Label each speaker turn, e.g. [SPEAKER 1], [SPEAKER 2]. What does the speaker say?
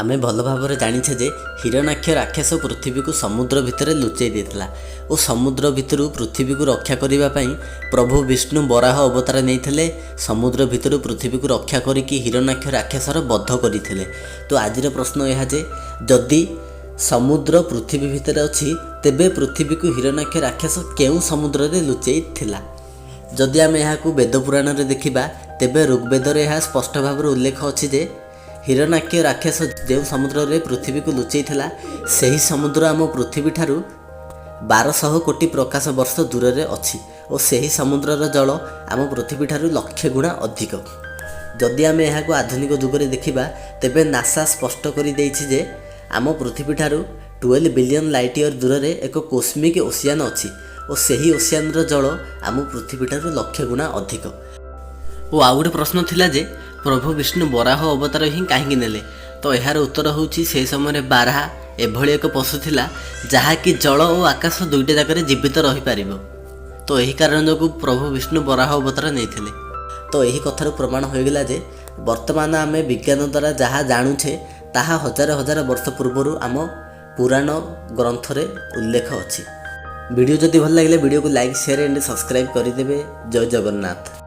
[SPEAKER 1] ଆମେ ଭଲ ଭାବରେ ଜାଣିଛେ ଯେ ହିରଣ୍ୟାକ୍ଷ ରାକ୍ଷସ ପୃଥିବୀକୁ ସମୁଦ୍ର ଭିତରେ ଲୁଚେଇ ଦେଇଥିଲା ଓ ସମୁଦ୍ର ଭିତରୁ ପୃଥିବୀକୁ ରକ୍ଷା କରିବା ପାଇଁ ପ୍ରଭୁ ବିଷ୍ଣୁ ବରାହ ଅବତାର ନେଇଥିଲେ। ସମୁଦ୍ର ଭିତରୁ ପୃଥିବୀକୁ ରକ୍ଷା କରିକି ହିରଣ୍ୟାକ୍ଷ ରାକ୍ଷସର ବଧ କରିଥିଲେ। ତ ଆଜିର ପ୍ରଶ୍ନ ଏହା ଯେ ଯଦି ସମୁଦ୍ର ପୃଥିବୀ ଭିତରେ ଅଛି, ତେବେ ପୃଥିବୀକୁ ହିରଣ୍ୟାକ୍ଷ ରାକ୍ଷସ କେଉଁ ସମୁଦ୍ରରେ ଲୁଚେଇଥିଲା? ଯଦି ଆମେ ଏହାକୁ ବେଦ ପୁରାଣରେ ଦେଖିବା, ତେବେ ଋଗ୍ବେଦରେ ଏହା ସ୍ପଷ୍ଟ ଭାବରେ ଉଲ୍ଲେଖ ଅଛି ଯେ ହିରଣ୍ୟାକ୍ଷ ରାକ୍ଷସ ଯେଉଁ ସମୁଦ୍ରରେ ପୃଥିବୀକୁ ଲୁଚେଇଥିଲା, ସେହି ସମୁଦ୍ର ଆମ ପୃଥିବୀଠାରୁ 1200 କୋଟି ପ୍ରକାଶ ବର୍ଷ ଦୂରରେ ଅଛି ଓ ସେହି ସମୁଦ୍ରର ଜଳ ଆମ ପୃଥିବୀଠାରୁ ଲକ୍ଷେ ଗୁଣା ଅଧିକ। ଯଦି ଆମେ ଏହାକୁ ଆଧୁନିକ ଯୁଗରେ ଦେଖିବା, ତେବେ ନାସା ସ୍ପଷ୍ଟ କରିଦେଇଛି ଯେ ଆମ ପୃଥିବୀଠାରୁ 12 ବିଲିୟନ୍ ଲାଇଟ୍ ଇୟର୍ ଦୂରରେ ଏକ କୋସ୍ମିକ୍ ଓସିଆନ୍ ଅଛି ଓ ସେହି ଓସିଆନ୍ର ଜଳ ଆମ ପୃଥିବୀଠାରୁ ଲକ୍ଷେ ଗୁଣା ଅଧିକ। ଓ ଆଉ ଗୋଟେ ପ୍ରଶ୍ନ ଥିଲା ଯେ ପ୍ରଭୁ ବିଷ୍ଣୁ ବରାହ ଅବତାର ହିଁ କାହିଁକି ନେଲେ? ତ ଏହାର ଉତ୍ତର ହେଉଛି, ସେହି ସମୟରେ ବାରାହା ଏଭଳି ଏକ ପଶୁ ଥିଲା ଯାହାକି ଜଳ ଓ ଆକାଶ ଦୁଇଟା ଯାକରେ ଜୀବିତ ରହିପାରିବ। ତ ଏହି କାରଣ ଯୋଗୁଁ ପ୍ରଭୁ ବିଷ୍ଣୁ ବରାହ ଅବତାର ନେଇଥିଲେ। ତ ଏହି କଥାରୁ ପ୍ରମାଣ ହୋଇଗଲା ଯେ ବର୍ତ୍ତମାନ ଆମେ ବିଜ୍ଞାନ ଦ୍ୱାରା ଯାହା ଜାଣୁଛେ, ତାହା ହଜାର ହଜାର ବର୍ଷ ପୂର୍ବରୁ ଆମ ପୁରାଣ ଗ୍ରନ୍ଥରେ ଉଲ୍ଲେଖ ଅଛି। ଭିଡ଼ିଓ ଯଦି ଭଲ ଲାଗିଲେ ଭିଡ଼ିଓକୁ ଲାଇକ୍, ସେୟାର ଆଣ୍ଡ ସବସ୍କ୍ରାଇବ୍ କରିଦେବେ। ଜୟ ଜଗନ୍ନାଥ।